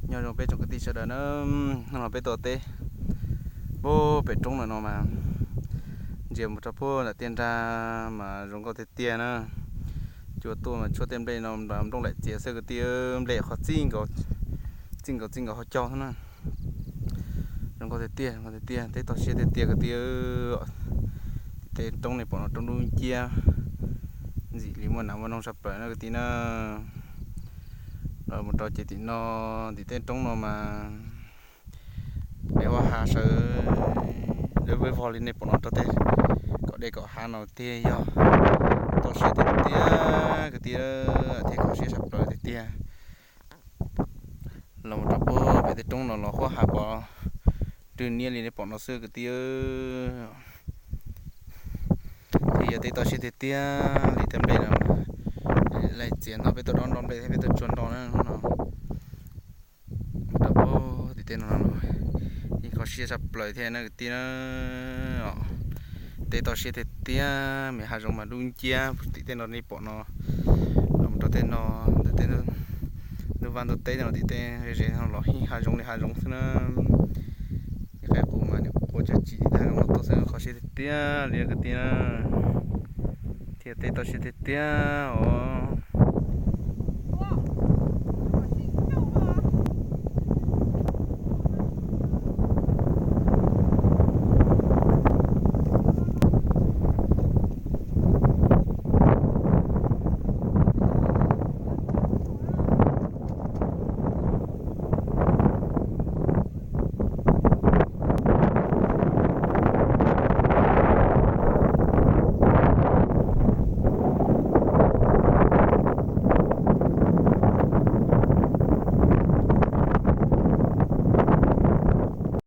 Nyob zoo peb tsoom kwv tij sawv daws na, hnub no peb tuaj teb pem roob ntawm no mas ntsia mus rau puag nram tiaj nrag mas zoo nkauj tiag tiag na. Cua tuaj mas tshuab tej nplej no nplooj laim txias xwb kwv tij, nplej qhov txij nkaus txij nkaus hauv caug xwb na. Zoo nkauj tiag tiag, zoo nkauj tiag tiag, teb toj siab tiag tiag kwv tij. Tim tej roob nej pom no roob dub nciab, ntxim li muaj nas muaj noog saj plaws na kwv tij na. Los mus rau ces tim no, tim tej roob no mas peb ua hav sawv dawb vog li nej pom no rau tej kom dej kom hav no tiag yog toj siab tiag tiag kwv tij, thiab kho siab saj plaws tiag tiag. Los mus rau puag pem tej roob no los huab hav pov rwg niab li nej pom no xwb kwv tij. Thiab yog teb toj siab tiag tiag li tej nplej no, laim txias no peb tuaj dob nroj nplej thiab peb tuaj tsuag nroj na no. Rau puag tim tej no los yeej kho siab saj plaws thiab na kwv tij na. Teb toj siab tiag tiag, me hav zoov mas dub nciab tim tej no nej pom no. Los mus rau tej no, ntawm tej ntug vaj ntug teb no tim tej ze no los yeej hav zoov li hav zoov xwb na. Ces qaib qus mas nws qua cov tsis tag no tuaj xwb, kho siab tiag tiag li kwv tij na. Thiab teb toj siab tiag tiag os.